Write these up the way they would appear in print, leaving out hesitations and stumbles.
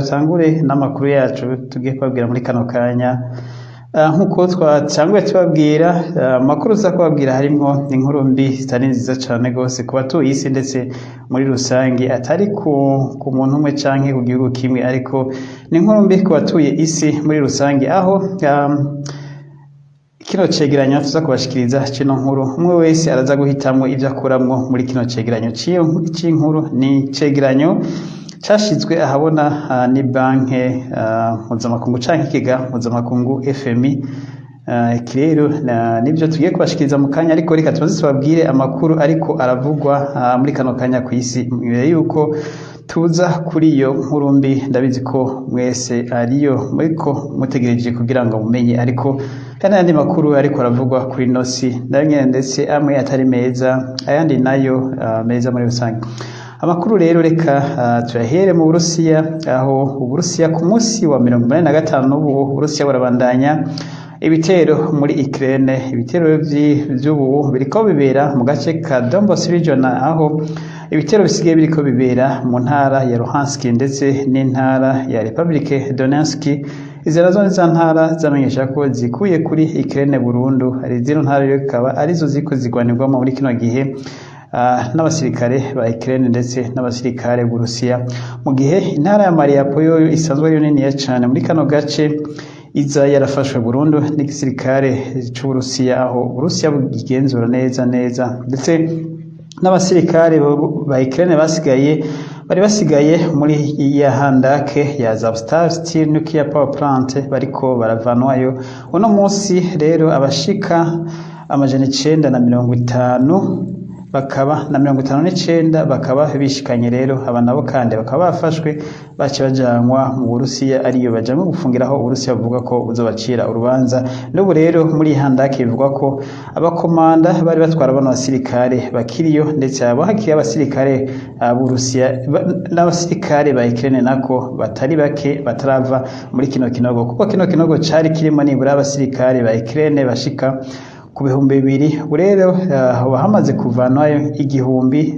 dutangure n'amakuru yacu tugiye kubabwira muri kano kanya. Nk'uko twatanguye tubabwira, amakuru tuza kubabwira harimwo inkuru mbi zitari nziza cane gose ku batuye isi ndetse muri rusange, atari ku muntu umwe canke ku gihugu kimwe, ariko ni inkuru mbi ku batuye isi muri rusange, aho kino cegeranyo tuza kubashikiriza cino nkuru, umwe wese araza guhitamwo ivyo akuramwo muri kino cegeranyo c'inkuru. Ni cegeranyo cashizwe ahabona ni banke mpuzamakungu canke ikiga mpuzamakungu FMI. Iki rero nivyo tugiye kubashikiriza mu kanya, ariko reka tubanze tubabwire amakuru ariko aravugwa muri kano kanya kw'isi imbere yuko tuza kuri iyo nkuru mbi. Ndabizi ko mwese ariyo muriko mutegereje kugira ngo mumenye, ariko kandi ayandi makuru ariko aravugwa kuri ino si nayo nyene, ndetse amwe atari meza, ayandi nayo meza muri rusange. Amakuru rero reka tuyahere mu Burusiya, aho Uburusiya ku munsi wa 85 ubu Uburusiya burabandanya ibitero muri Ukraine. Ibitero vy'ubu biriko bibera mu gace ka Donbas region, aho ibitero bisigaye biriko bibera mu ntara ya Luhansk ndetse n'intara ya Republic Donetsk. Izi nazo ni za ntara zamenyesha ko zikuye kuri Ukraine burundu. Hari zino ntara rero zikaba arizo ziriko zigwanirwamo muri kino gihe n'abasirikare ba Ukraine ndetse n'abasirikare b'Uburusiya, mu gihe intara ya Mariupol yoyo isanzwe ari niniya cane muri kano gace iza yarafashwe burundu n'igisirikare c'Uburusiya, aho Uburusiya bugigenzura neza neza, ndetse n'abasirikare ba Ukraine bari basigaye muri ya handake ya Azovstal Steel Nuclear Power Plant bariko baravanwayo. Uno munsi rero abashika 950 bakaba na 59 bakaba bishikanye. Rero aba nabo kandi bakaba bafashwe, bace bajanwa mu Burusiya, ariyo bajanwe gufungiraho. Uburusiya buvuga ko buzobacira urubanza. N'ubu rero muri handake bivugwa ko abakomanda bari batwara bano basirikare bakiriyo, ndetse abo hakiri abasirikare b'Uburusiya n'abasirikare ba Ukraine nako batari bake batarava muri kino kinogo, kuko kino kinogo cari kirimo nibura abasirikare ba Ukraine bashika ku 2000. Ubu rero hoba hamaze kuvanwayo igihumbi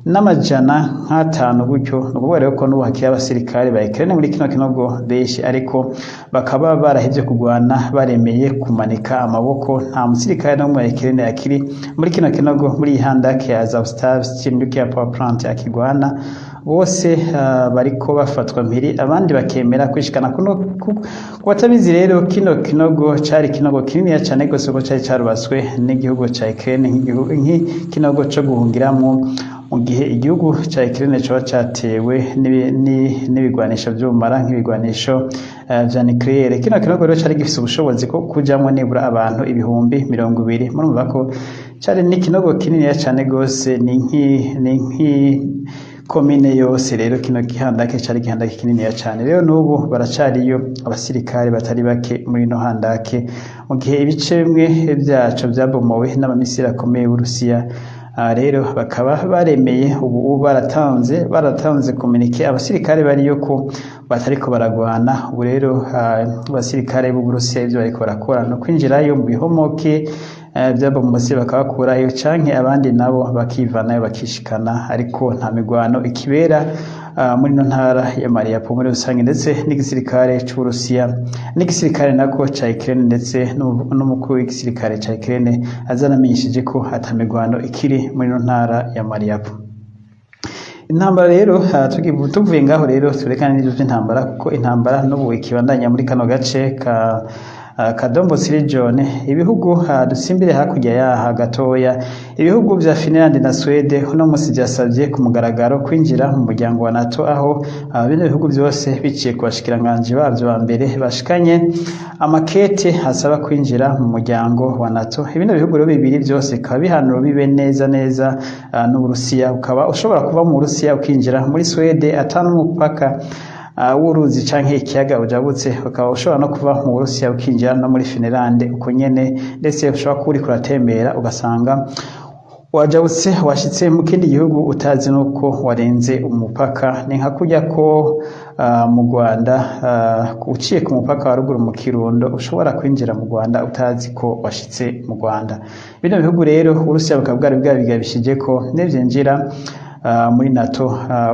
n'amajana nk'atanu gutyo. Ni ukuvuga rero ko n'ubu hakiri abasirikare ba Ukraine muri kino kinogo benshi, ariko bakaba barahevye kugwana, baremeye kumanika amaboko. Nta musirikare n'umwe wa Ukraine akiri muri kino kinogo, muri iyi handake ya Azovstal Steel Nuclear Power Plant akigwana. Bose bariko bafatwa mpiri, abandi bakemera kwishikana kuno. Ku batabizi rero, kino kinogo cari kinogo kininiya cane gose, kuko cari carubatswe n'igihugu ca Ukraine nk'ikinogo co guhungiramwo mu gihe igihugu ca Ukraine coba catewe n'ibigwanisho vy'ubumara, nk'ibigwanisho vya nucléaire. Kino kinogo rero cari gifise ubushobozi bwo kujamwo nibura abantu 20,000. Murumva ko cari n'ikinogo kininiya cane gose, ni nki komine yose. Rero kino gihandake cari igihandake kininiya cane. Rero n'ubu baracariyo abasirikare batari bake muri ino handake, mu gihe ibice bimwe vyaco vyabomowe n'amamisiri akomeye y'Uburusiya. Aha rero bakaba baremeye ubu baratanze communiqué abasirikare bariyo ko batariko baragwana. Ubu rero abasirikare b'Uburusiya ivyo bariko barakora no kwinjirayo mu bihomoke vyabomotse bakabakurayo, canke abandi nabo bakivanayo bakishikana, ariko nta migwano ikibera muri ino ntara ya Mariupol muri rusange. Ndetse n'igisirikare c'Uburusiya n'igisirikare nako ca Ukraine, ndetse n'umukuru w'igisirikare ca Ukraine azanamenyesheje ko ata migwano ikiri muri ino ntara ya Mariupol. Intambara rero, tuvuye ngaho rero turekane n'ivyo vy'intambara, kuko intambara n'ubu ikibandanya muri kano gace ka Donbas region. Ibihugu, dusimbire hakurya yaha gatoya, ibihugu vya Finland na Swede uno musi vyasavye ku mugaragaro kwinjira mu muryango wa NATO, aho bino bihugu vyose biciye ku bashikiranganji bavyo ba mbere bashikanye amakete asaba kwinjira mu muryango wa NATO. Bino bihugu rero bibiri vyose bikaba bihanura bibe neza neza n'Uburusiya, ukaba ushobora kuva mu Burusiya ukinjira muri Swede ata n'umupaka w'uruzi canke ikiyaga ujabutse, ukaba ushobora no kuva mu Burusiya ukinjira no muri Finland uko nyene, ndetse ushobora kuba uriko uratembera ugasanga wajabutse washitse mu kindi gihugu utazi nuko warenze umupaka. Ni nka kurya ko mu Rwanda uciye ku mupaka wa ruguru mu Kirundo ushobora kwinjira mu Rwanda utazi ko washitse mu Rwanda. Bino bihugu rero, Uburusiya bukaba bwari bwabigabishije ko nivyinjira muri NATO,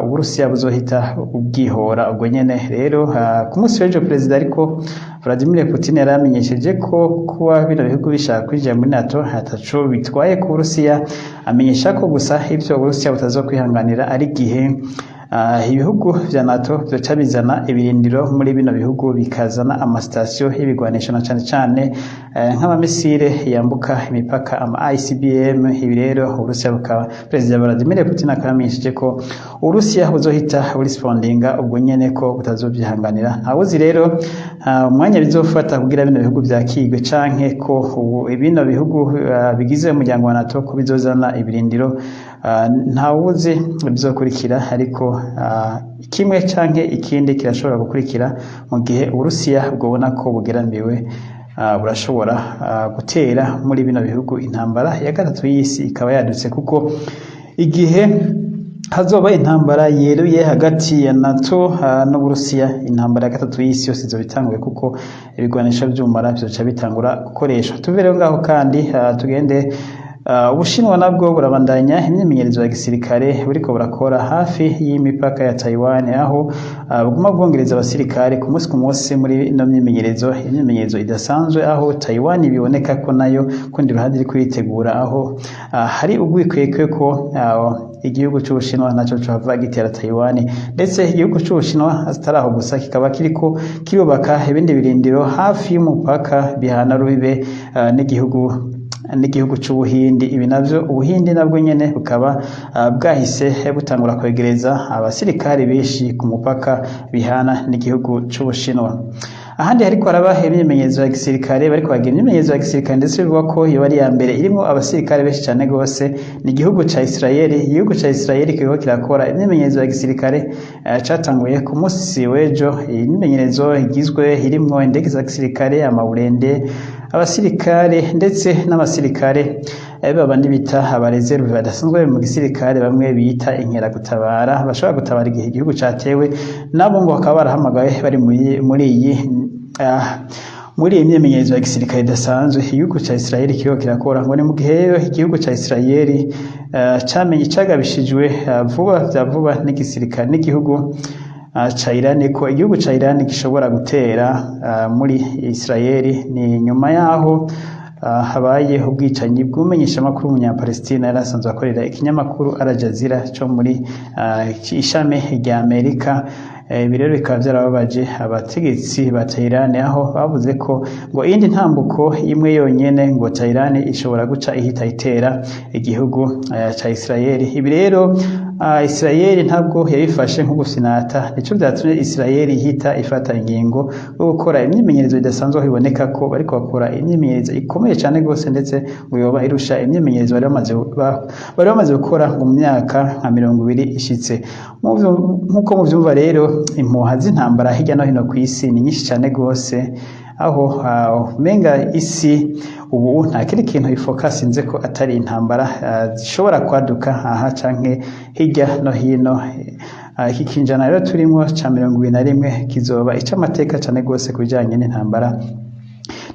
Uburusiya buzohita ubwihora ubwo nyene. Rero ku munsi w'ejo, perezida ariko Vladimir Putin yaramenyesheje ko kuba bino bihugu bishaka kwinjira muri NATO ataco bitwaye ku Burusiya, amenyesha ko gusa ivyo Uburusiya butazokwihanganira ari igihe ibihugu vya NATO vyoca bizana ibirindiro muri bino bihugu, bikazana amasitasiyo y'ibigwanisho, na cane cane nk'amamisire yambuka imipaka, ama ICBM. Ibi rero Uburusiya bukaba, Perezida Vladimir Putin akaba yamenyesheje ko Uburusiya buzohita burespondinga ubwo nyene, ko butazovyihanganira. Ntawuzi rero umwanya bizofata kugira bino bihugu vyakirwe, canke ko bino bihugu bigize umuryango wa NATO ko bizozana ibirindiro. Ntawuzi bizokurikira, ariko kimwe canke ikindi kirashobora gukurikira. Mu gihe Uburusiya bwobona ko bugeramiwe, burashobora gutera muri bino bihugu, intambara ya gatatu y'isi ikaba yadutse, kuko igihe hazoba intambara yeruye hagati ya NATO n'Uburusiya, intambara ya gatatu y'isi yose izoba itanguye, kuko ibigwanisho vy'ubumara vyoca bitangura gukoreshwa. Tuve rero ngaho kandi tugende. Ubushinwa nabwo burabandanya imyimenyerezo ya gisirikare buriko burakora hafi y'imipaka ya Taiwan, aho buguma bwongereza abasirikare ku munsi ku munsi muri ino myimenyerezo, imyimenyerezo idasanzwe, aho Taiwan biboneka ko nayo kundi ruhande iri kuritegura, aho hari urwikekwe ko igihugu c'Ubushinwa naco cohava gitera Taiwan. Ndetse igihugu c'Ubushinwa atari aho gusa, kikaba kiriko kirubaka ibindi birindiro hafi y'umupaka bihana rubibe n'igihugu c'Ubuhindi. Ibi navyo, Ubuhindi nabwo nyene bukaba bwahise butangura kwegereza abasirikare benshi ku mupaka bihana n'igihugu c'Ubushinwa. Ahandi hariko haraba imyimenyerezo ya gisirikare, bariko bagira imyimenyerezo ya gisirikare, ndetse bivugwa ko yoba ari iya mbere irimwo abasirikare benshi cane gose, ni igihugu ca Israel. Igihugu ca Israel kiriko kirakora imyimenyerezo ya gisirikare catanguye ku munsi w'ejo. Iyi myimenyerezo igizwe irimwo indege za gisirikare, amaburende, abasirikare, ndetse n'abasirikare babandi bita aba réserve badasanzwe mu gisirikare, bamwe bita inkeragutabara, bashobora gutabara igihe igihugu catewe. Nabo ngo bakaba barahamagawe bari muri iyi myimenyerezo ya gisirikare idasanzwe igihugu ca Israel kiriko kirakora. Ngo ni mu gihe rero igihugu ca Israel camenye, cagabishijwe vuba vya vuba n'igisirikare n'igihugu ca Iran, ko igihugu ca Iran gishobora gutera muri Israel. Ni nyuma yaho habaye ubwicanyi bw'umenyeshamakuru w'umunyapalestina yari asanzwe akorera ikinyamakuru Al Jazeera co muri ishami rya Amerika. Ibi rero bikaba vyarababaje abategetsi ba Tehran, aho bavuze ko ngo iyindi ntambuko imwe yonyene ngo Tehran ishobora guca ihita itera igihugu ca Israel. Ibi rero Israel ntabwo yabifashe nko gusinata, nico vyatumye Israel ihita ifata ingingo yo gukora imyimenyerezo idasanzwe, aho iboneka ko bariko bakora imyimenyerezo ikomeye cane gose, ndetse ngo yoba irusha imyimenyerezo bari bamaze gukora mu myaka nka 20 ishitse. Nk'uko muvyumva rero, impuha z'intambara hirya no hino kw'isi ni nyinshi cane gose, aho umenga isi ubu nta kindi kintu ifokasinze ko atari intambara zishobora kwaduka aha canke hirya no hino. Iki kinjana rero turimwo ca 21 kizoba ic'amateka cane gose ku bijanye n'intambara.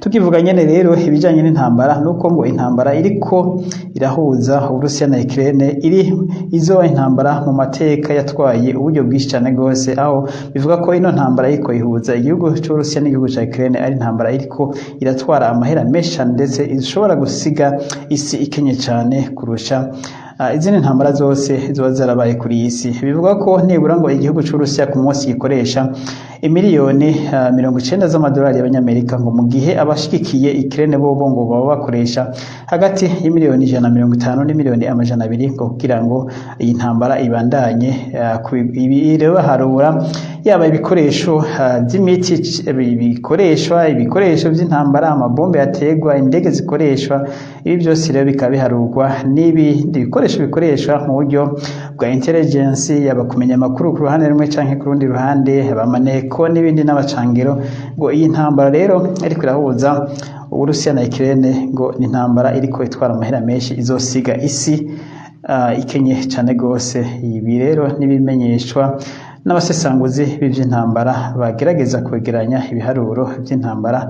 Tukivuga nyene rero ibijanye n'intambara, nuko ngo intambara iriko irahuza Uburusiya na Ukraine iri izoba intambara mu mateka yatwaye uburyo bwinshi cane gose, aho bivuga ko ino ntambara iriko ihuza igihugu c'Uburusiya n'igihugu ca Ukraine ari intambara iriko iratwara amahera menshi cane, ndetse ishobora gusiga isi ikenye cane kurusha izindi ntambara zose ziba zarabaye kuri iyi si. Bivuga ko nibura ngo igihugu c'Uburusiya ku munsi gikoresha imiliyoni 90 z'amadolari y'abanyamerika, ngo mu gihe abashigikiye Ukraine bobo ngo baba bakoresha hagati y'imiliyoni 150 n'imiliyoni 200, ngo kugira ngo iyi ntambara ibandanye. Ibi rero baharura yaba ibikoresho vy'imiti bikoreshwa, ibikoresho vy'intambara, amabombe yategwa, indege zikoreshwa. Ibi byose rero bikaba biharurwa n'ibindi bikoresho bikoreshwa mu buryo bwa intelligence, yaba kumenya amakuru ku ruhande rumwe canke ku rundi ruhande, abamaneko n'ibindi n'abacangero. Ngo iyi ntambara rero iriko irahuza Uburusiya na Ukraine ngo ni intambara iriko itwara amahera menshi, izosiga isi ikenye cane gose. Ibi rero n'ibimenyeshwa n'abasesanguzi b'ivy'intambara bagerageza kwegeranya ibiharuro vy'intambara,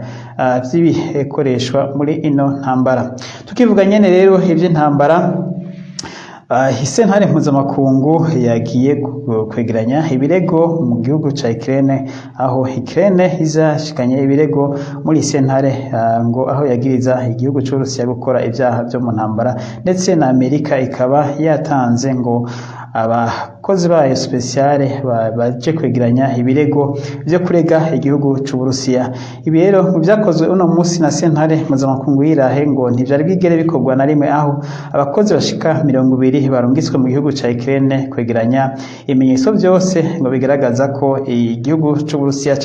vy'ibikoreshwa muri ino ntambara. Tukivuga nyene rero ivy'intambara. Isentare mpuzamakungu yagiye kwegeranya ibirego mu gihugu ca Ukraine, aho Ukraine izashikanye ibirego muri sentare, ngo aho yagiriza igihugu c'Uburusiya gukora ivyaha vyo mu ntambara, ndetse na Amerika ikaba yatanze ngo abakozi bayo spéciale baje kwegeranya ibirego vyo kurega igihugu c'Uburusiya. Ibi rero mu vyakozwe uno musi na sentare mpuzamakungu y'i La Haye ngo ntivyari bwigere bikorwa na rimwe, aho abakozi bashika 20 barungitswe mu gihugu ca Ukraine kwegeranya ibimenyetso vyose ngo bigaragaza ko igihugu c'Uburusiya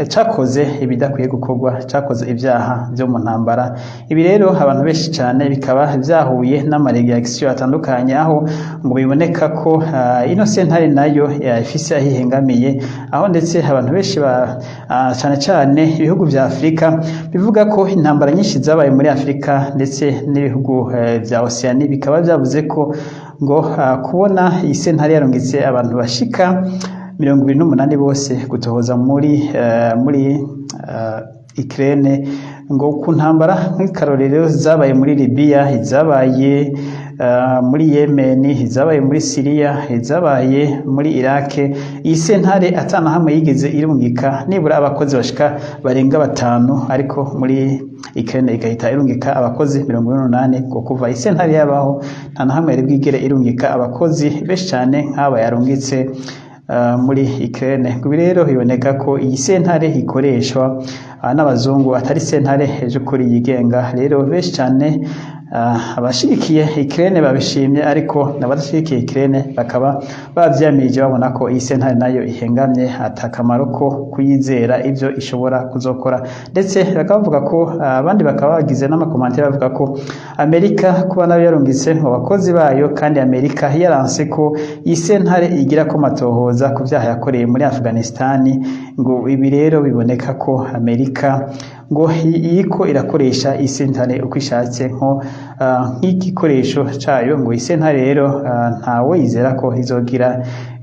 cakoze ibidakwiye gukorwa, cakoze ivyaha vyo mu ntambara. Ibi rero abantu benshi cane bikaba vyahuye n'ama réactions atandukanye, aho ngo biboneka ko ino sentare nayo ifise aho ihengamiye, aho ndetse abantu benshi cane cane ibihugu vya Afrika bivuga ko intambara nyinshi zabaye muri Afrika, ndetse n'ibihugu vya Oceanie bikaba vyavuze ko ngo kubona iyi sentare yarungitse abantu bashika 28 bose gutohoza muri Ukraine ngo ku ntambara nk'ikarorero zabaye muri Libya, izabaye muri Yemen, izabaye muri Syria, izabaye muri Iraq, iyi sentare atana hamwe yigeze irungika nibura abakozi bashika barenga batanu, ariko muri Ukraine igahita irungika abakozi 28. Ngo kuva iyi sentare yabaho nta na hamwe yari bwigere irungika abakozi benshi cane nk'aba yarungitse muri Ukraine. Ibi rero biboneka ko iyi sentare ikoreshwa n'abazungu, atari sentare by'ukuri yigenga. Rero benshi cane abashigikiye Ukraine babishimye, ariko n'abadashigikiye Ukraine bakaba bavyamirije, babona ko iyi sentare nayo ihengamye, atakamaro ko kuyizera ivyo ishobora kuzokora. Ndetse bakaba bavuga ko abandi bakaba bagize n'ama commentaires bavuga ko Amerika kuba nayo yarungitse mu bakozi bayo, kandi Amerika yaranse ko iyi sentare igira ko matohoza ku vyaha yakoreye muri Afghanistan, ngo ibi rero biboneka ko Amerika ngo iriko irakoresha isentare uko ishatse, nko nk'igikoresho cayo. Ngo isentare rero ntawe yizera ko izogira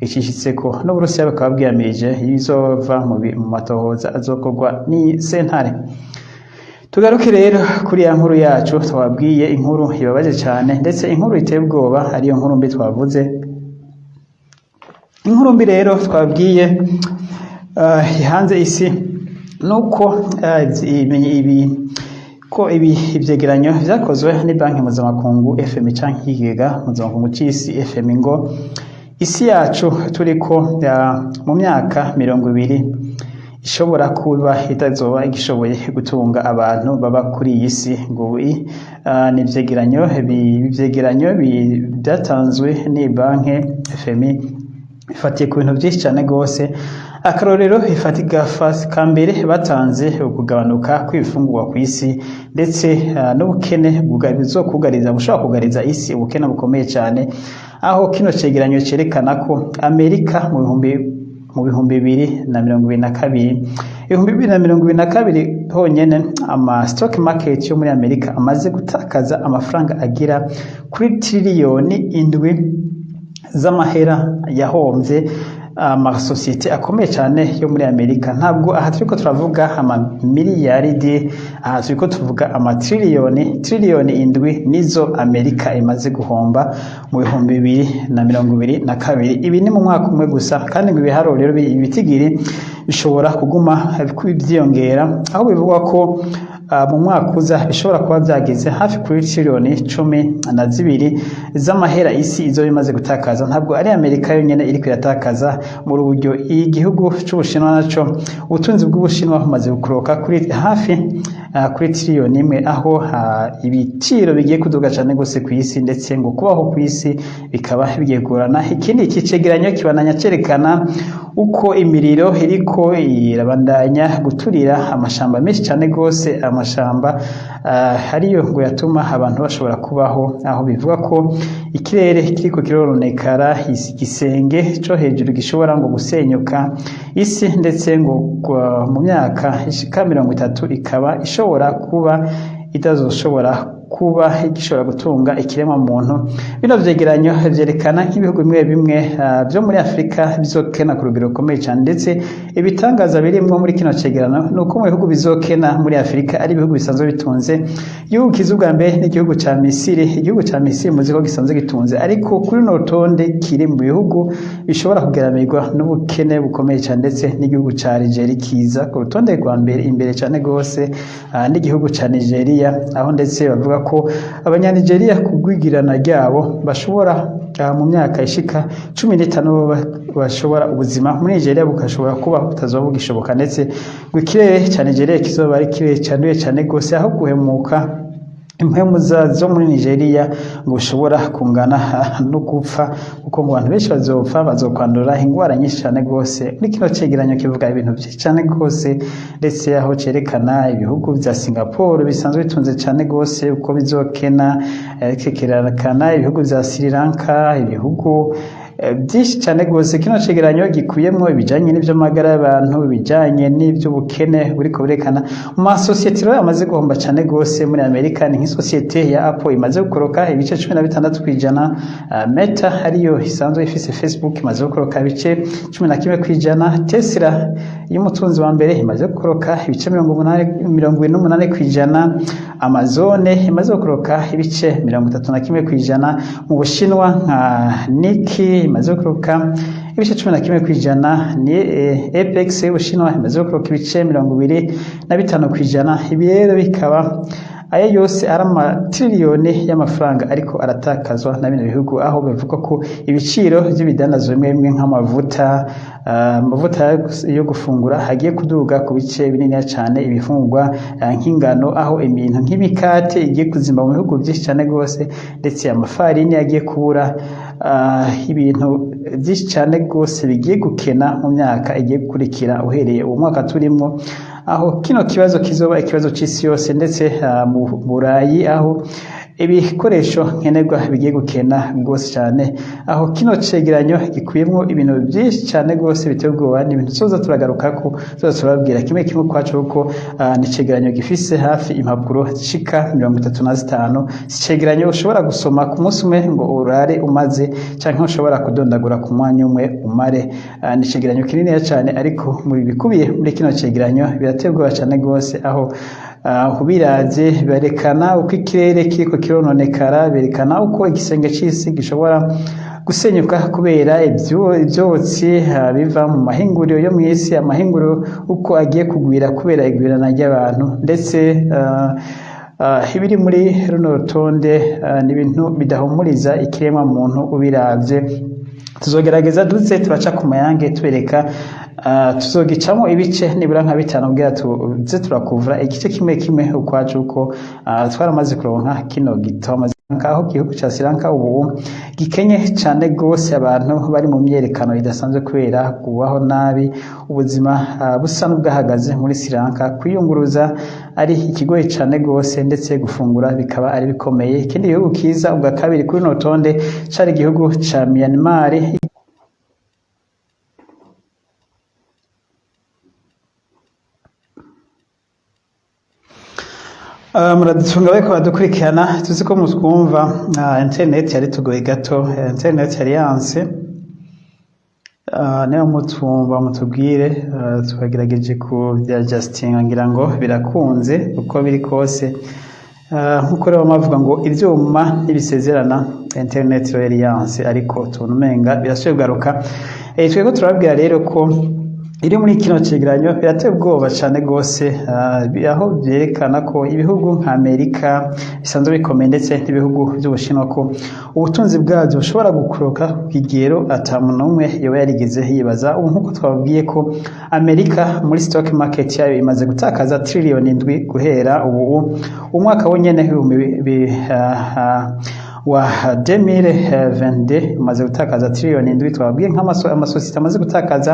icishitseko. N'Uburusiya bukaba bwiyamirije ibizova mu matohoza azokorwa n'isentare. Tugaruke rero kuri ya nkuru yacu twababwiye, inkuru ibabaje cyane, ndetse inkuru iteye ubwoba, ariyo nkuru mbi twavuze. Inkuru mbi rero twabwiye hanze isi nuko ibi ko ibi ivyegeranyo vyakozwe ni banki mpuzamakungu FMI canke ikigega mpuzamakungu c'isi FMI, ngo isi yacu turiko mu myaka 20 ishobora kuba itazoba igishoboye gutunga abantu baba kuri iyi si. Ngo ni ivyegeranyo byatanzwe ni banki FMI, ifatiye ku bintu byinshi cyane gose. Akarorero ifatika ka mbere batanze, ukugabanuka kw'ibifungurwa ku isi, ndetse n'ubukene buzokugariza, bushobora kugariza isi, ubukene bukomeye cyane, aho kino cegeranyo cerekana ko Amerika mu 2022, 2022 honyene, ama stock market yo muri Amerika amaze gutakaza amafaranga agera kuri tiriyoni 7 z'amahera yahomvye amasosiyete akomeye cyane yo muri Amerika. Ntabwo aha turiko turavuga amamiliyaridi, aha turiko tuvuga amatiriyoni. Tiriyoni 7 nizo Amerika imaze guhomba mu 2022. Ibi ni mu mwaka umwe gusa, kandi ngo ibiharuro rero, ibitigiri bishobora kuguma vyiyongera, aho bivugwa ko mu mwaka uza bishobora kuba byageze hafi kuri tiriyoni 12 z'amahera isi izo bimaze gutakaza. Ntabwo ari Amerika yonyene iriko iratakaza muri buryo. Igihugu c'Ubushinwa naco, ubutunzi bw'Ubushinwa bumaze gukoroka kuri hafi kuri tiriyoni 1, aho ibiciro bigiye kuduga cane gose ku isi, ndetse ngo kubaho ku isi bikaba bigiye kugorana. Ikindi, iki cegeranyo kibandanya cerekana uko imiriro iriko irabandanya guturira amashamba menshi cane gose, amashamba ariyo ngo yatuma abantu bashobora kubaho, aho bivuga ko ikirere kiriko kirononekara, igisenge co hejuru gishobora ngo gusenyuka isi, ndetse ngo mu myaka ishika 30 ikaba ishobora kuba itazoshobora. kuba gishobora gutunga ikiremwa muntu. Bino vyegeranyo vyerekana nk'ibihugu bimwe bimwe vyo muri Afrika bizokena ku rugero rukomeye cyane. Ndetse ibitangaza birimwo muri kino cegerano ni uko mu bihugu bizokena muri Afrika ari ibihugu bisanzwe bitunze. Igihugu kiza ubwa mbere n'igihugu ca Misiri. Igihugu ca Misiri muzi ko gisanzwe gitunze, ariko kuri runo rutonde kiri mu bihugu bishobora kugeramirwa n'ubukene bukomeye cyane. Ndetse n'igihugu ca Algeria kiza ku rutonde rwa mbere imbere cyane gose n'igihugu ca Nigeria, aho ndetse bavuga ko Abanyanigeria kugwigirana ryabo bashobora mu myaka ishika 15 bashobora ubuzima muri Nigeria bukashobora kuba butazoba bugishoboka. Ndetse ngo ikirere ca Nigeria kizoba ari ikirere canduye cane gose, aho guhemuka impwemu zo muri Nigeria ngo ushobora kungana no gupfa, kuko ngo abantu benshi bazopfa, bazokwandura ingwara nyinshi cyane gose. Muri kino cegeranyo kivuga ibintu byinshi cyane gose, ndetse aho cerekana ibihugu vya Singapore bisanzwe bitunze cyane gose uko bizokena, kerekana ibihugu vya Sri Lanka, ibihugu byinshi cyane gose. Kino cegeranyo gikubiyemwo ibijanye n'ivy'amagara y'abantu, ibijanye n'ivy'ubukene buriko burekana mu masosiyete rero amaze guhomba cyane gose muri Amerika. Ni nk'isosiyete ya Apple imaze gukoroka ibice 16%, Meta ariyo isanzwe ifise Facebook imaze gukoroka ibice 11%, Tesla y'umutunzi wa mbere imaze gukoroka ibice 88%, Amazon imaze gukoroka ibice 31%, mu Bushinwa nka Nike imaze gukoroka ibice 11%, ni Apex y'Ubushinwa imaze gukoroka ibice 25%. Ibi rero bikaba aya yose ari amatiriyoni y'amafaranga ariko aratakazwa na bino bihugu, aho bavuga ko ibiciro by'ibidandazwa bimwe bimwe nk'amavuta, amavuta yo gufungura hagiye kuduga ku bice binini cyane, ibifungurwa nk'ingano, aho ibintu nk'imikate igiye kuzimba mu bihugu byinshi cyane rwose, ndetse amafarini agiye kubura, ibintu byinshi cyane rwose bigiye gukena mu myaka igiye gukurikira uhereye uwo mwaka turimo, aho kino kibazo kizoba ikibazo c'isi yose. Ndetse mu Burayi aho ibikoresho nkenerwa bigiye gukena rwose cyane, aho kino cegeranyo gikubiyemwo ibintu byinshi cyane rwose biteye ubwoba. Ni ibintu tuzoza turagarukako, tuzoza turababwira kimwe kimwe ukwaco, kuko ni icegeranyo gifise hafi impapuro zishika 35. Si icegeranyo ushobora gusoma ku munsi umwe ngo urare umaze, canke ushobora kudondagura ku mwanya umwe umare. Ni icegeranyo kininiya cyane, ariko mu bikubiye muri kino cegeranyo birateye ubwoba cyane rwose, aho ubiravye berekana uko ikirere kiriko kirononekara, berekana uko igisenge c'isi gishobora gusenyuka kubera ivyotsi biva mu mahinguriro yo mw'isi, amahinguriro uko agiye kugwira kubera igwirana ry'abantu. Ndetse ibiri muri runo rutonde ni ibintu bidahumuriza ikiremwa muntu ubiravye. Tuzogerageza duze turaca ku mayange tubereka, tuzogicamo ibice nibura nka bitanu kugira tuze turakuvura igice kimwe kimwe ukwacu, uko twaramaze kuronka kino gitabo. Aho igihugu ca Sri Lanka ubu gikenye cane gose, abantu bari mu myerekano idasanzwe kubera kubaho nabi, ubuzima busa n'ubwahagaze muri Sri Lanka, kwiyunguruza ari ikigoye cane gose, ndetse gufungura bikaba ari bikomeye. Ikindi gihugu kiza ubwa kabiri kuri runo rutonde cari igihugu ca Myanmar. Muradutunga bariko baradukurikirana, tuzi ko mutwumva. Internet yari tugoye gato, internet yari yanse. Niba mutwumva mutubwire. Twagerageje kuvyadjustinga, ngira ngo birakunze uko biri kose. Nkuko rero bavuga ngo ivyuma ntibisezerana, internet rero yari yanse, ariko tubona umenga birasubiye kugaruka. Twebwe turababwira rero ko iri muri kino cegeranyo birateye ubwoba cane gose, aho vyerekana ko ibihugu nka Amerika bisanzwe bikomeye, ndetse n'ibihugu vy'Ubushinwa, ko ubutunzi bwavyo bushobora gukoroka ku kigero ata muntu n'umwe yoba yarigeze yibaza. Ubu nkuko twababwiye ko Amerika muri stock market yayo imaze gutakaza triliyoni 7 guhera ubu umwaka wonyene wa 2022 imaze gutakaza triliyoni 7. Twababwiye nk'amasosiyete amaze gutakaza,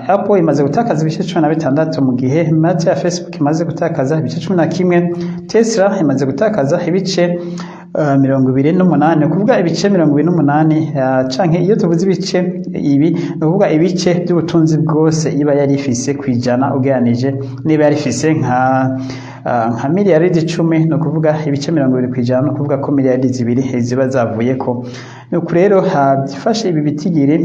Apple imaze gutakaza ibice 16, mu gihe Meta ya Facebook imaze gutakaza ibice 11, Tesla imaze gutakaza ibice 28. Kuvuga ibice 28, canke iyo tuvuze ibice ibi, ni ukuvuga ibice by'ubutunzi bwose iba yari ifise kwijana, ugereranije niba yari ifise nka nka miliyaridi 10, ni ukuvuga ibice 20%, ni ukuvuga ko miliyaridi 2 ziba zavuyeko. Nuko rero byifashe ibi bitigiri.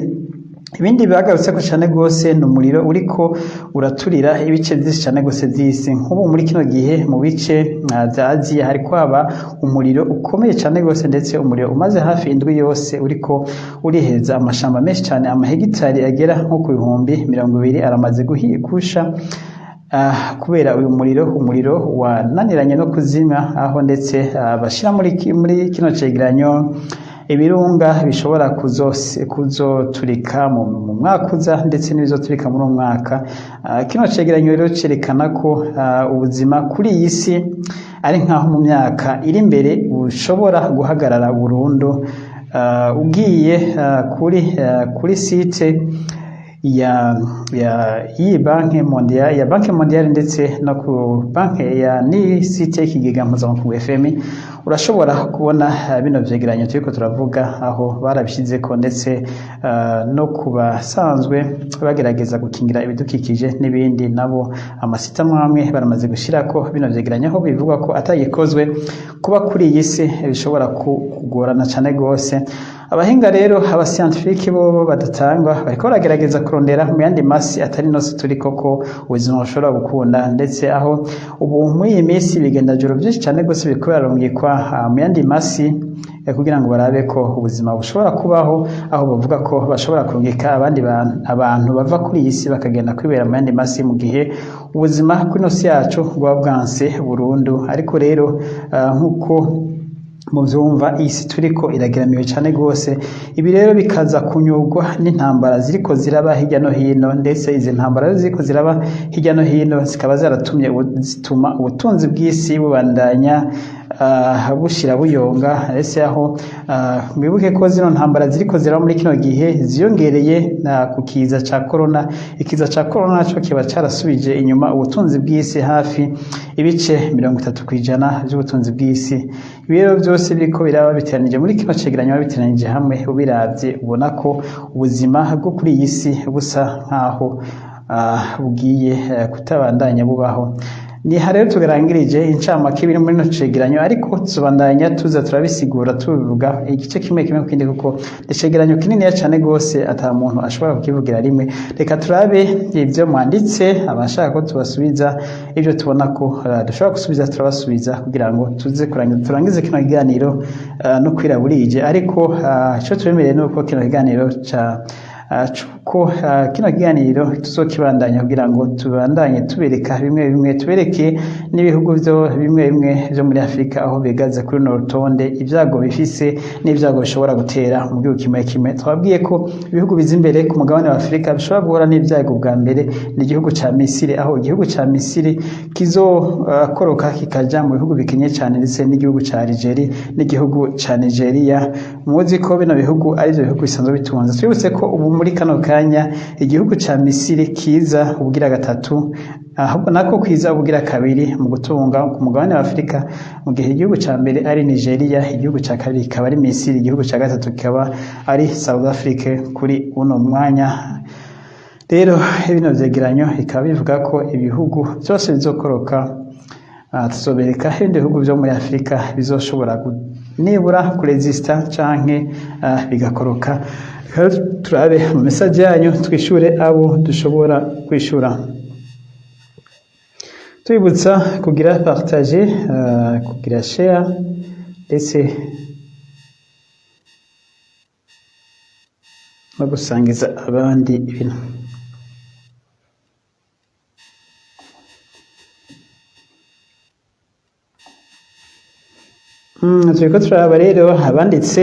Ibindi bagarutse ko cyane rwose ni umuriro uriko uraturira ibice byinshi cyane rwose by'isi. Nk'ubu muri kino gihe mu bice bya Aziya hariko haba umuriro ukomeye cyane rwose, ndetse umuriro umaze hafi indwi yose uriko uriheza amashamba menshi cyane. Amahegitari agera nko ku 20,000 aramaze gusha kubera uyu muriro. Umuriro wananiranye no kuzimya, aho ndetse bashira muri kino cegeranyo ibirunga bishobora kuzoturika mu mwaka uza, ndetse n'ibizoturika muri uwo mwaka. Kino cegeranyo rero cerekana ko ubuzima kuri iyi si ari nkaho mu myaka iri imbere bushobora guhagarara burundu. Ugiye kuri site ya iyi Banque mondiale, ya Banque mondiale, ndetse no ku banque ya ni site y'ikigega mpuzamakungu FMI, urashobora kubona bino vyegeranyo turiko turavuga, aho barabishizeko, ndetse no ku basanzwe bagerageza gukingira ibidukikije n'ibindi, nabo amasite amwe amwe baramaze gushirako bino vyegeranyo, aho bivugwa ko atagikozwe kuba kuri iyi si bishobora kugorana cane gose. Abahinga rero, aba scientifiques bo badatangwa, bariko baragerageza kurondera mu yandi masi atari nose turi koko ubuzima bushobora gukunda, ndetse aho ubu muri iyi minsi ibigendajuru byinshi cyane rwose biriko birarungikwa mu yandi masi kugira ngo barabe ko ubuzima bushobora kubaho, aho bavuga ko bashobora kurungika abandi abantu bava kuri iyi si bakagenda kwibera mu yandi masi mu gihe ubuzima kuri ino si yacu bwaba bwanse burundu. Ariko rero nk'uko muvyumva, iyi si turiko irageramiwe cane gose. Ibi rero bikaza kunyurwa n'intambara ziriko ziraba hirya no hino, ndetse izi ntambara rero ziriko ziraba hirya no hino zikaba zaratumye zituma ubutunzi bw'isi bubandanya bushira buyonga. Ese aho mwibuke ko zino ntambara ziriko ziraba muri kino gihe ziyongereye ku kiza ca corona. Ikiza ca corona naco kiba carasubije inyuma ubutunzi bw'isi hafi ibice 30% by'ubutunzi bw'isi. Ibi rero byose biriko biraba biteranije muri kino cegeranyo, biteranije hamwe, ubiravye ubona ko ubuzima bwo kuri iyi si busa nkaho bugiye kutabandanya bubaho. Niha rero tugarangirije incamake biri muri ino cegeranyo, ariko tuzobandanya tuza turabisigura, tubivuga igice kimwe kimwe kindi, kuko icegeranyo kininiya cane gose ata muntu ashobora kukivugira rimwe. Reka turabe ibyo mwanditse. Abashaka ko tubasubiza ibyo tubona ko dushobora gusubiza, turabasubiza kugira ngo tuze kurangiza, turangize kino kiganiro no kwira burije. Ariko ico twemereye ni uko kino kiganiro ca cuko kino kiganiro tuzokibandanya kugira ngo tubandanye tubereka bimwe bimwe, tubereke n'ibihugu byo bimwe bimwe byo muri Afurika aho bigaze kuri runo rutonde, ibyago bifise n'ibyago bishobora gutera mu gihugu kimwe kimwe. Twabwiye ko ibihugu biza imbere ku mugabane wa Afurika bishobora guhura n'ibyago bwa mbere ni igihugu ca Misiri, aho igihugu ca Misiri kizokoroka kikaja mu bihugu bikenye cyane, ndetse n'igihugu ca Algeria n'igihugu ca Nigeria. Muzi ko bino bihugu ari byo bihugu bisanzwe bitunze. Twibutse ko ubu muri kano kanya igihugu ca Misiri kiza ubugira gatatu, ahubwo nako kwiza ubugira kabiri mu gutunga ku mugabane wa Afurika, mu gihe igihugu ca mbere ari Nigeria, igihugu ca kabiri kikaba ari Misiri, igihugu ca gatatu kikaba ari South Africa kuri uno mwanya. Rero bino vyegeranyo bikaba bivuga ko ibihugu byose bizokoroka. Tuzobereka ibindi bihugu byo muri Afurika bizoshobora nibura kurezista canke bigakoroka. Reka turabe mu message yanyu, twishure abo dushobora kwishura. Tubibutsa kugira partage, kugira share, ndetse no gusangiza abandi ibintu. Turiko turaraba rero abanditse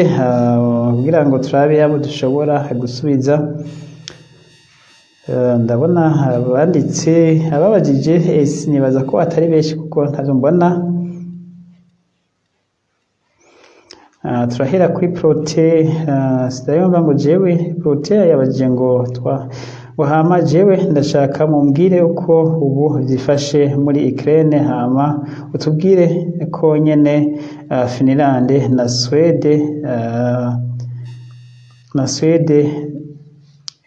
kugira ngo turabe abo dushobora gusubiza. Ndabona abanditse, ababajije, nibaza ko atari benshi kuko ntavyo mbona. Turahera kuri Prote. Sidayumva ngo jewe Prote yabajije ngo twa ngo hama jewe ndashaka mumbwire uko ubu vyifashe muri Ukraine, hama utubwire ko nyene Finland na Swede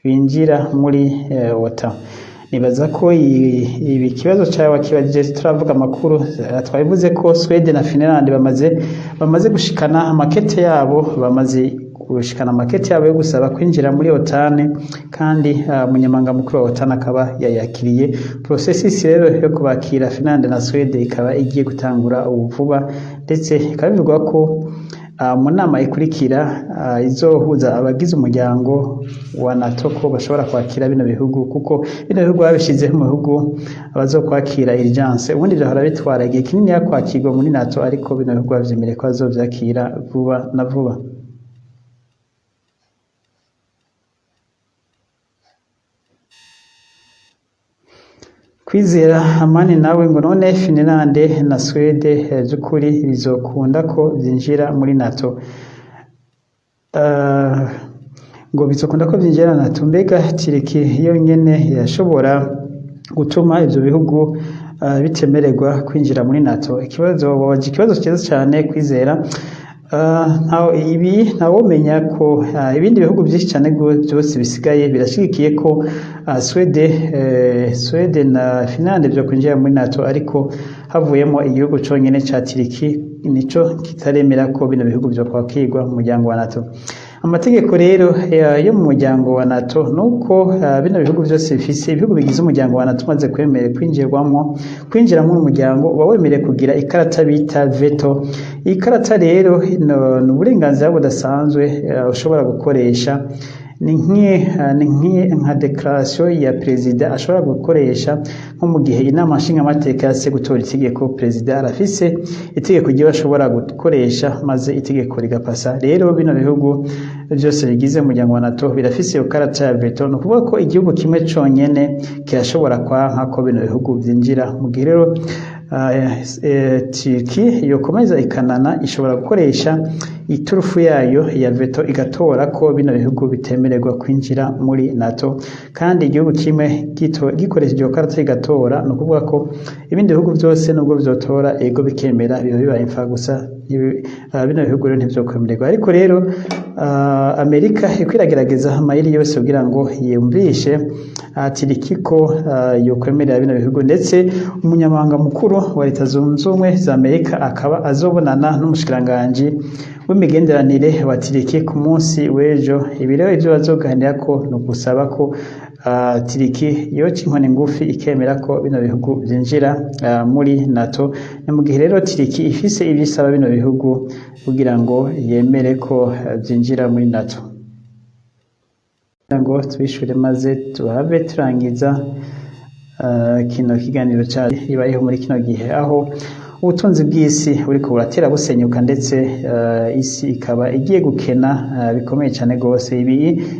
binjira muri OTAN. Nibaza ko ibi kibazo cawe kibajije turavuga amakuru. Twabivuze ko Sweden na Finland bamaze gushikana amakete yabo, bamaze gushikana amakete yabo yo gusaba kwinjira muri OTAN, kandi umunyamabanga mukuru wa OTAN akaba yayakiriye. Processus rero yo kubakira Finland na Sweden ikaba igiye gutangura ubu vuba, ndetse ikaba bivugwa ko mu nama ikurikira izohuza abagize umuryango wa NATO ko bashobora kwakira bino bihugu, kuko bino bihugu babishizeho mu bihugu abazokwakira urgence. Ubundi vyahora bitwara igihe kinini kwakirwa muri NATO, ariko bino bihugu bavyemereye ko bazovyakira vuba na vuba. Kwizera Amani nawe ngo: "None Finland na Swede vy'ukuri bizokunda ko vyinjira muri NATO?" Ngo bizokunda ko vyinjira NATO? Mbega Turiki yonyene yashobora gutuma ivyo bihugu bitemererwa kwinjira muri NATO? Ikibazo wabaje, ikibazo cyiza cyane, Kwizera. Ibi ntawomenya ko ibindi bihugu byinshi cyane byose bisigaye birashigikiye ko Swede na Finland byo kwinjira muri NATO, ariko havuyemo igihugu conyene ca Turiki, nico kitaremera ko bino bihugu byo kwakirwa mu muryango wa NATO. Amategeko rero yo mu muryango wa NATO nuko bino bihugu byose bifise, ibihugu bigize umuryango wa NATO, umaze kwemera kwinjiramo umuryango, uba wemerewe kugira ikarata bita veto. Iyi karata rero ni uburenganzira budasanzwe ushobora gukoresha, ni nka déclaration ya perezida ashobora gukoresha, nko mu gihe inama nshingamateka yase gutora itegeko, perezida arafise itegeko ryiwe ashobora gukoresha maze itegeko rigapasa. Rero bino bihugu byose bigize umuryango wa NATO birafise iyo karata ya veto. Ni ukuvuga ko igihugu kimwe conyene kirashobora kwanka ko bino bihugu vyinjira. Mu gihe rero Turki yokomeza ikanana, ishobora gukoresha iturufu yayo ya veto, igatora ko bino bihugu bitemererwa kwinjira muri NATO. Kandi igihugu kimwe gikoresheje iyo karata igatora, ni ukuvuga ko ibindi bihugu byose nubwo vyotora ego bikemera, biba bibaye imfa gusa. Bino bihugu rero ntivyokwemererwa. Ariko rero Amerika iriko iragerageza amayeri yose kugira ngo yumvishe Turiki ko yokwemerera bino bihugu, ndetse umunyamabanga mukuru wa Leta Zunze Ubumwe za Amerika akaba azobonana n'umushikiranganji w'imigenderanire wa Turiki ku munsi w'ejo. Ibi rero ivyo bazoganirako ni ugusaba ko Turiki yoca inkoni ngufi ikemera ko bino bihugu vyinjira muri NATO. Ni mu gihe rero Turiki ifise ivyo isaba bino bihugu kugira ngo yemere ko vyinjira muri NATO. Kugira ngo tubishure maze tuhave turangiza kino kiganiro cacu, ibayeho muri kino gihe aho ubutunzi bw'isi buriko buratera busenyuka, ndetse isi ikaba igiye gukena bikomeye cyane gose. Ibi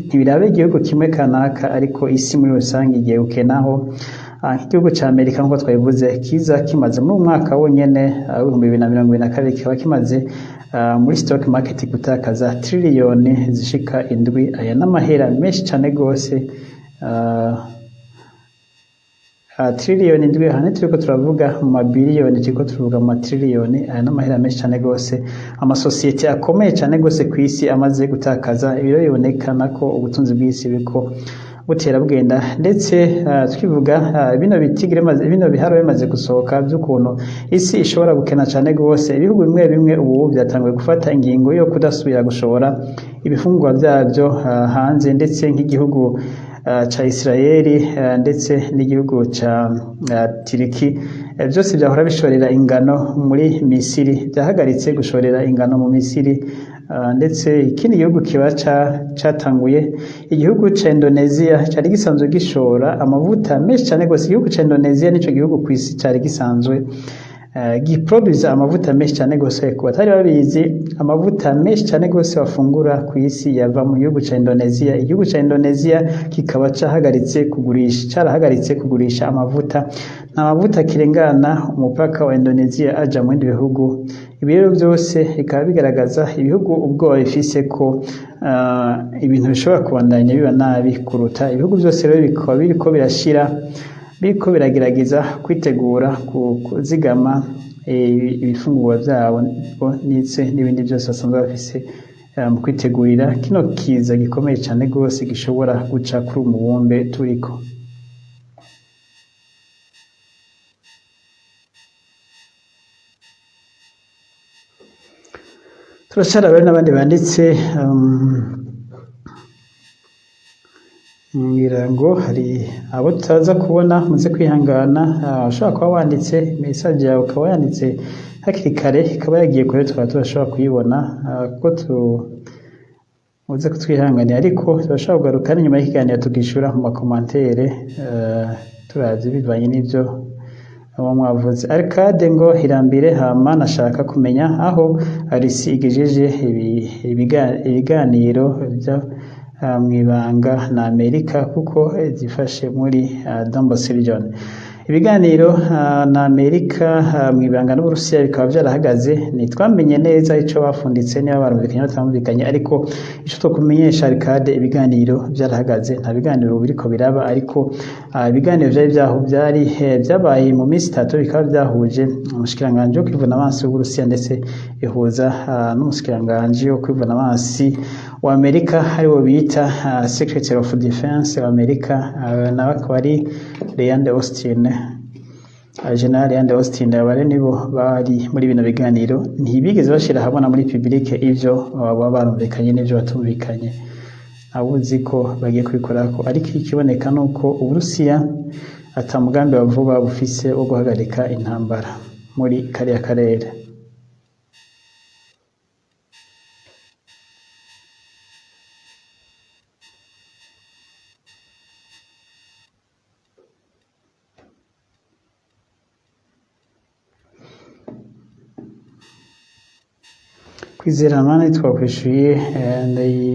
ntibiraba igihugu kimwe kanaka, ariko isi muri rusange igiye gukenaho. Nk'igihugu ca Amerika, nk'uko twabivuze, kiza kimaze muri uyu mwaka wonyene w'2022, kikaba kimaze muri stock market gutakaza triliyoni zishika 7. Aya n'amahera menshi cane gose. Triliyoni 7, aha turiko turavuga mu mabiliyoni, turiko tuvuga mu matriliyoni. Aya n'amahera menshi cane gose amasosiyete akomeye cane gose kw'isi amaze gutakaza. Ibiro bibonekana ko ubutunzi bw'isi buriko butera bugenda, ndetse twivuga bino bitigire, bino biharo bimaze gusohoka by'ukuntu isi ishobora gukena cane gose, ibihugu bimwe bimwe ubu byatanguye gufata ingingo yo kudasubira gushora ibifungurwa byabyo hanze, ndetse nk'igihugu ca Israeli ndetse n'igihugu ca Turiki, byose byahora bishorera ingano muri Misiri, byahagaritse gushorera ingano mu Misiri. Ndetse ikindi gihugu kiba catanguye, igihugu ca Indonesia cari gisanzwe gishora amavuta menshi cane gose. Igihugu ca Indonesia nico gihugu kw'isi cari gisanzwe giproduza amavuta menshi cyane gose. Ku batari babizi, amavuta menshi cyane gose bafungura ku isi yava mu gihugu ca Indonesia. Igihugu ca Indonesia kikaba cahagaritse kugurisha, carahagaritse kugurisha amavuta. Nta mavuta kirengana umupaka wa Indonesia aja mu bindi bihugu. Ibi rero byose bikaba bigaragaza ibihugu ubwoba bifise ko ibintu bishobora kubandanya biba nabi kuruta. Ibihugu byose rero bikaba biriko birashira, biriko biragerageza kwitegura kuzigama ibifungurwa vyabo ndetse n'ibindi byose basanzwe bafise, mu kwitegurira kino kiza gikomeye cane gose gishobora guca kuri uyu mubumbe turiko. Turacara rero n'abandi banditse, ngira ngo hari abo tutaza kubona, muze kwihangana. Ushobora kuba wanditse message yawe, ukaba yanditse hakiri kare, ikaba yagiye kure, tukaba tudashobora kuyibona, kuko tu muze kutwihanganira, ariko turashobora kugaruka n'inyuma y'ikiganiro tukishura mu ma commentaires, turavye bivanye n'ivyo abo mwavuze. Arcade ngo irambire, hama nashaka kumenya aho Arisi igejeje ibiganiro byo mwibanga na Amerika, kuko zifashe muri Donbass region. Ibiganiro na Amerika mwibanga n'Uburusiya bikaba byarahagaze. Ntitwamenye neza ico bafunditse, niba barumvikanye batamvikanye, ariko ico twokumenyesha Arcade, ibiganiro byarahagaze, nta biganiro biriko biraba. Ariko ibiganiro vyari vyaho byari byabaye mu minsi 3, bikaba byahuje umushikiranganji wo kwivuna abansi w'Uburusiya, ndetse ihuza n'umushikiranganji wo kwivuna abansi wa Amerika, ariwo bita Secretary of Defense wa Amerika, nawe akaba ari Lloyd Austin, General Lloyd Austin. Aba rero nibo bari muri bino biganiro. Ntibigeze bashira ahabona muri public ivyo baba barumvikanye n'ivyo batumvikanye, abuzi ko bagiye kubikorako. Ariko ikiboneka nuko Uburusiya ata mugambi wa vuba bufise wo guhagarika intambara muri kariya karere. Kwizera Mani twakwishuye, ndayi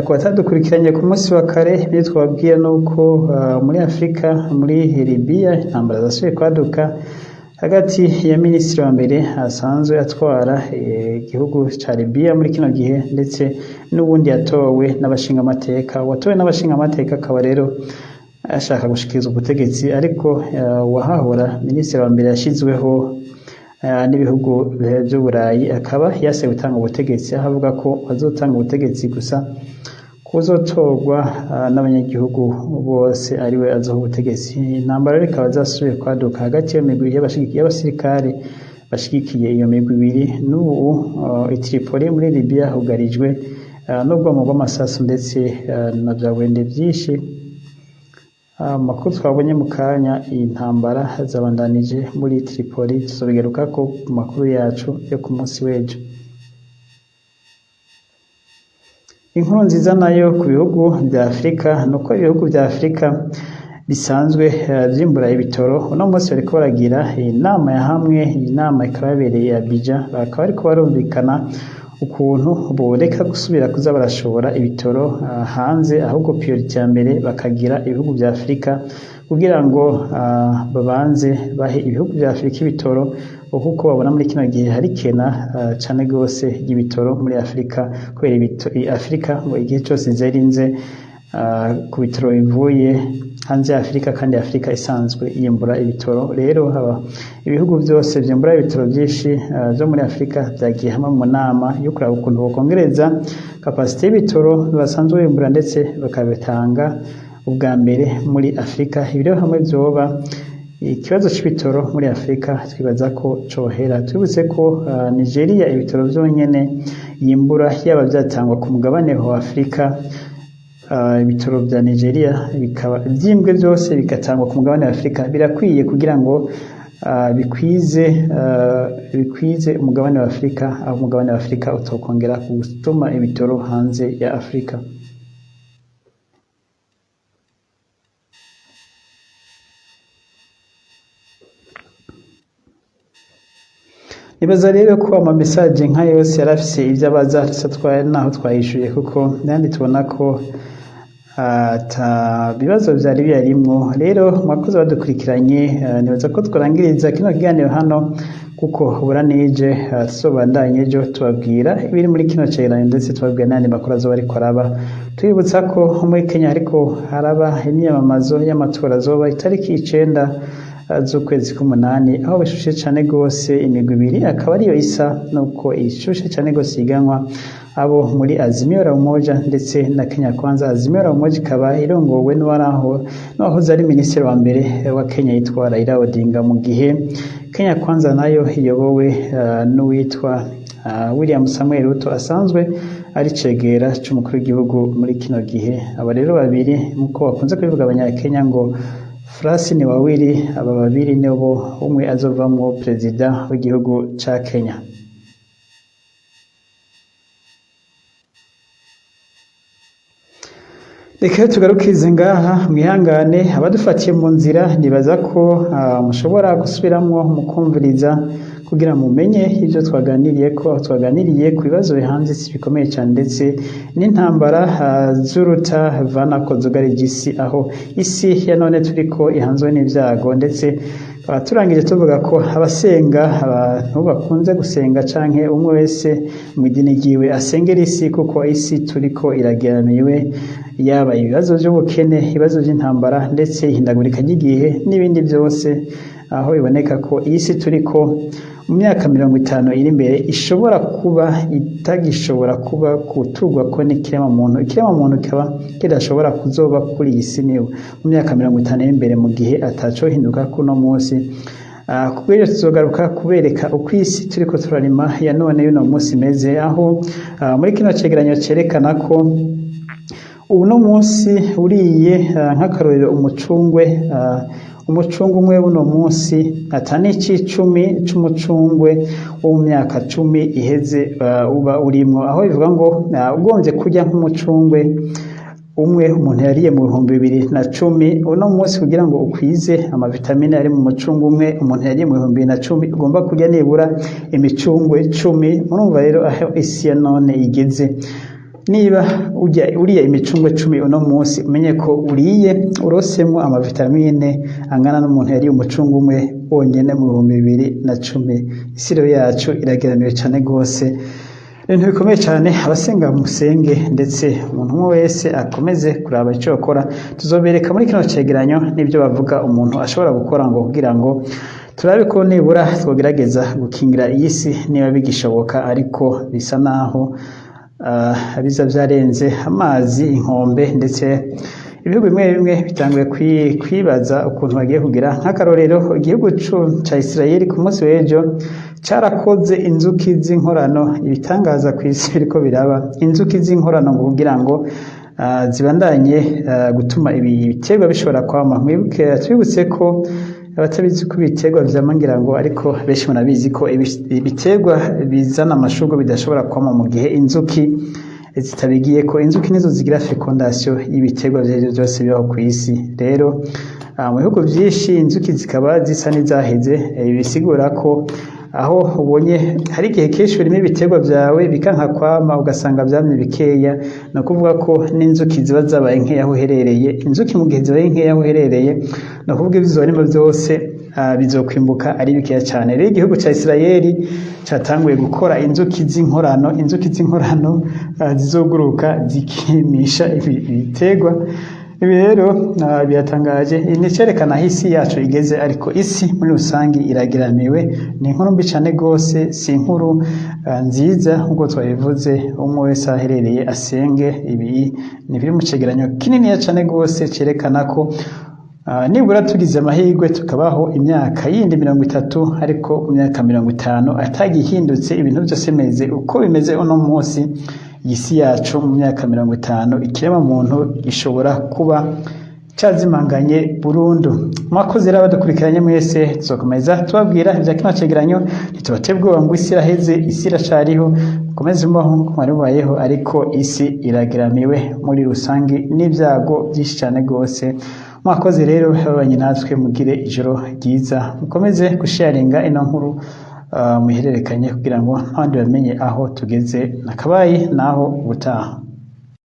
ku batadukurikiranye ku munsi wa kare, ibyo twababwira ni uko muri Afurika, muri Libiya, intambara zasubiye kwaduka hagati ya minisitiri wa mbere asanzwe atwara igihugu ca Libiya muri kino gihe, ndetse n'uwundi yatowe n'abashingamateka. Uwatowe n'abashingamateka akaba rero ashaka gushikiriza ubutegetsi, ariko uwahahora minisitiri wa mbere yashizweho n'ibihugu vy'Uburayi akaba yase gutanga ubutegetsi, aho avuga ko azotanga ubutegetsi gusa kuzotorwa n'abanyagihugu bose, ariwe azoha ubutegetsi. Intambara rero ikaba zasubiye kwaduka hagati y'imigwi y'abasirikare bashigikiye iyo migwi ibiri. N'ubu i Tripoli muri Libya hugarijwe n'ubwomo bw'amasasu ndetse na vya burende vyinshi. Amakuru twabonye mu kanya, iyi ntambara zabandanije muri Tripoli, tuzobigarukako ku makuru yacu yo ku munsi w'ejo. Inkuru nziza nayo ku bihugu vya Afurika nuko ibihugu vya Afurika bisanzwe vyimbura ibitoro uno munsi bariko baragira inama ya hamwe. Iyi nama ikaba yabereye Abidjan, bakaba bariko barumvikana ukuntu boreka gusubira kuza barashora ibitoro hanze, ahubwo priorité ya mbere bakagira ibihugu vya Afurika, kugira ngo babanze bahe ibihugu vya Afurika ibitoro, kuko babona muri kino gihe hari kena cane gose ry'ibitoro muri Afurika, kubera Afurika ngo igihe cose zerinze ku bitoro bivuye hanze ya Afurika, kandi Afurika isanzwe yimbura ibitoro. Rero haba ibihugu vyose vyimbura ibitoro vyinshi vyo muri Afurika vyagiye hamwe mu nama yo kuraba ukuntu bokongereza capacité y'ibitoro basanzwe bimbura, ndetse bakabitanga ubwa mbere muri Afurika. Ibi rero hamwe vyoba, ikibazo c'ibitoro muri Afurika twibaza ko cohera. Twibutse ko Nigeria ibitoro vyonyene yimbura, yaba vyatangwa ku mugabane wa Afurika, ibitoro vya Nigeria bikaba vyimbwe vyose bigatangwa ku mugabane wa Afurika, birakwiye kugira ngo bikwize umugabane wa Afurika, aho umugabane wa Afurika utokongera gutuma ibitoro hanze ya Afurika. Nibaza rero ko ama message nka yose yarafise ivyo abaza, naho twayishuye, kuko nandi tubona ko ata bibazo vyari biyarimwo. Rero mwakoze badukurikiranye, nibaza ko twarangiriza kino kiganiro hano, kuko buranije tuzobandanye ejo tubabwira ibiri muri kino cegeranyo, ndetse tubabwira n'ayandi makuru azoba ariko araba. Tubibutsa ko muri Kenya hariko haraba imyiyamamazo y'amatora azoba itariki 9 z'ukwezi k'umunani, aho bishushe cane gose. Imigwi ibiri akaba ariyo isa nuko ishushe cane gose iganwa. abo muri Azimio la Umoja ndetse na Kenya Kwanza. Azimio la Umoja ikaba irongowe n'uwahoze ari minisitiri wa mbere wa Kenya yitwa Raila Odinga, mu gihe Kenya Kwanza nayo iyobowe n'uwitwa William Samuel Ruto, asanzwe ari cegera c'umukuru w'igihugu muri kino gihe. Aba rero babiri, nkuko bakunze kubivuga abanyakenya ngo farasi ni wawili, aba babiri nibo umwe azovamwo perezida w'igihugu ca Kenya. Reka tugarukize ngaha, mwihangane abadufatiye mu nzira. Nibaza ko mushobora gusubiramwo mukumviriza kugira mumenye ibyo twaganiriye, ko twaganiriye ku bibazo bihanze isi bikomeye cyane, ndetse n'intambara z'uruta vanako zugarije isi, aho isi ya none turiko ihanzwe n'ibyago. Ndetse turangije tuvuga ko abasenga, abantu bakunze gusenga canke umwe wese mu idini ryiwe, asengera isi, kuko isi turiko irageramiwe, yaba ibibazo by'ubukene, ibibazo by'intambara, ndetse ihindagurika ry'igihe n'ibindi byose, aho biboneka ko iyi si turiko mu myaka 50 iri imbere ishobora kuba itagishobora kuba kuturwa ko n'ikirema muntu, ikirema muntu kikaba kidashobora kuzoba kuri iyi si niwe mu myaka 50 iri imbere, mu gihe atacohinduka kuno munsi. Kubw'ibyo tuzogaruka kubereka uko isi turiko turarima ya none y'uno munsi imeze, aho muri kino cegeranyo cerekana ko uno munsi uriye, nk'akarorero, umucungwe, umucungwe umwe uno munsi ata n'icicumi c'umucungwe wo mu myaka 10 iheze uba urimwo, aho bivuga ngo ugombye kurya nk'umucungwe umwe umuntu yariye mu 2010, uno munsi kugira ngo ukwize amavitamine ari mu mucungwe umwe umuntu yariye mu 2010, ugomba kurya nibura imicungwe 10. Murumva rero aho isi ya none igeze. Niba urya uriye imicungwe 10 uno munsi, umenye ko uriye urosemwo amavitamine angana n'umuntu yariye umucungwe umwe wonyene mu 2010. Isi rero yacu irageramiwe cane gose, ibintu bikomeye cyane. Abasenga musenge, ndetse umuntu umwe wese akomeze kuraba icyo akora. Tuzobereka muri kino cegeranyo n'ibyo bavuga umuntu ashobora gukora ngo kugira ngo turabe ko nibura twogerageza gukingira iyi si niba bigishoboka, ariko bisa naho biza byarenze amazi inkombe, ndetse ibihugu bimwe bimwe bitanguye kwibaza ukuntu bagiye kugira. Nk'akarorero, igihugu ca Israel ku munsi w'ejo carakoze inzuki z'inkorano, ibitangaza ku isi biriko biraba, inzuki z'inkorano ngo kugira ngo zibandanye gutuma ibiterwa bishobora kwama. Mwibuke, twibutse ko abatabizi ko ibiterwa vyama, ngira ngo ariko benshi murabizi ko ibiterwa bizana amashurwe bidashobora kwama mu gihe inzuki zitabigiye ko. Inzuki nizo zigira fécondation y'ibiterwa vyarivyo byose bibaho ku isi. Rero mu bihugu vyinshi inzuki zikaba zisa n'izaheze. Bisigura ko aho ubonye hari igihe kenshi urima ibiterwa vyawe bikanka kwama, ugasanga vyamye bikeya, ni ukuvuga ko n'inzuki ziba zabaye nkeya aho uherereye. Inzuki mu gihe zibaye nkeya aho uherereye, ni ukuvuga ivyo uzorima vyose bizokwimbuka ari bikeya cyane. Rero igihugu ca Isirayeli catanguye gukora inzuki z'inkorano, inzuki z'inkorano zizoguruka zikimisha ibiterwa. Ibi rero biratangaje, ni icerekana aho isi yacu igeze, ariko isi muri rusange irageramiwe. Ni inkuru mbi cane gose, si inkuru nziza nk'uko twabivuze. Umwe wese aho aherereye asenge. Ibi ni biri mu cegeranyo kininiya cane gose cerekana ko nibura tugize amahirwe tukabaho imyaka yindi 30, ariko mu myaka 50 atagihindutse, ibintu byose bimeze uko bimeze uno munsi, iyi si yacu mu myaka 50 ikirema muntu gishobora kuba cazimanganye burundu. Mwakoze rero abadukurikiranye mwese. Tuzokomeza tubabwira ivya kino cegeranyo. Ntitubateye ubwoba ngo isi iraheze, isi iracariho. Mukomeze mubaho nkuko mwari mubayeho, ariko isi irageramiwe muri rusange n'ibyago byinshi cyane rwose. Mwakoze rero babanye natwe, mugire ijoro ryiza, mukomeze gusharinga ino nkuru, muyihererekanye kugira ngo n'abandi bamenye aho tugeze. Nakabaye naho ubutaha.